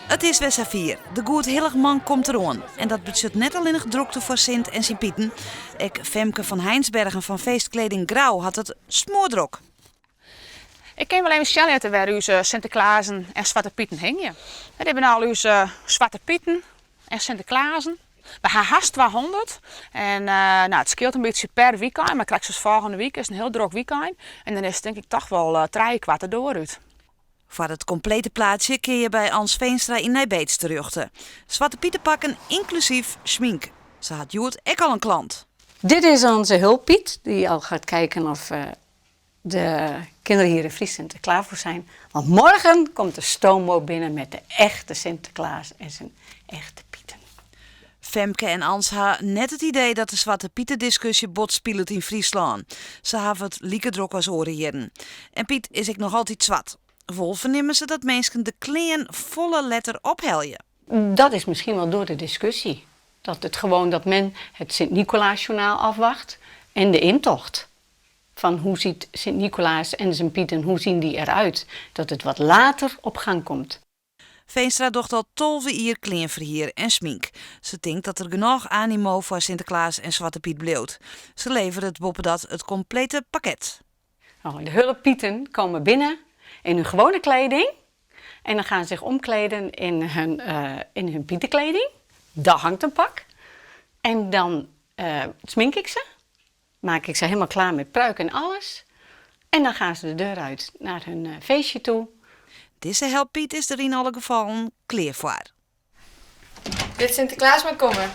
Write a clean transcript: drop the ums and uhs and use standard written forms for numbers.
It is wer safier, de Goedhillichman komt deroan. En dat betsjut net allinnich drokte foar Sint en syn Pieten. Ek Femke van Heinsbergen fan Feestkleding Grou hat it smoardrok. Ik kin wol even sjen litte wêr ús Sinteklazen en Swarte Pieten hingje. Dit binne al ús Swarte Pieten en Sinteklazen. We ha hast 200 en no, it skeelt in bytsje per wykein, mar krekt sa as folgjende wike is in hiel drok wykein en dan is it tink ik toch wol trijekwart de doar út. Foar it komplete plaatsje kinne je by Ans Veenstra yn Nij Beets terjochte. Swarte Pietepakken ynklusyf schmink. Se hat hjoed ek al in klant. Dit is onze hulppiet die al gaat kijken of de kinderen hier in Friesland er klaar voor zijn. Want morgen komt de stoomboot binnen met de echte Sinterklaas en zijn echte pieten. Femke en Ans ha net it idee dat de Swarte Pietediskusje bot spilet yn Fryslân. Se hawwe it like drok as oare jierren. En Piet is ek noch altyd swart. Wol fernimme se dat minsken de klean folle letter ophelje. Dat is miskien wol door de discussie. Dat it gewoon dat men het Sint Nicolaasjournaal afwacht en de intocht. Van hoe ziet Sint Nicolaas en zijn pieten, hoe zien die eruit? Dat it wat later op gang komt. Veenstra docht al 12 jier kleanferhier en smink. Se tinkt dat der genôch animo foar Sinteklaas en Swarte Piet bliuwt. Se leveret boppedat it komplete pakket. Oh, de hulppieten komen binnen in hun gewone kleding en dan gaan ze zich omkleden in hun pietenkleding. Daar hangt een pak. En dan smink ik ze, maak ik ze helemaal klaar met pruik en alles. En dan gaan ze de deur uit naar hun feestje toe. Dizze helppiet is der yn alle gefallen klear foar. Lit Sinteklaas mar komme.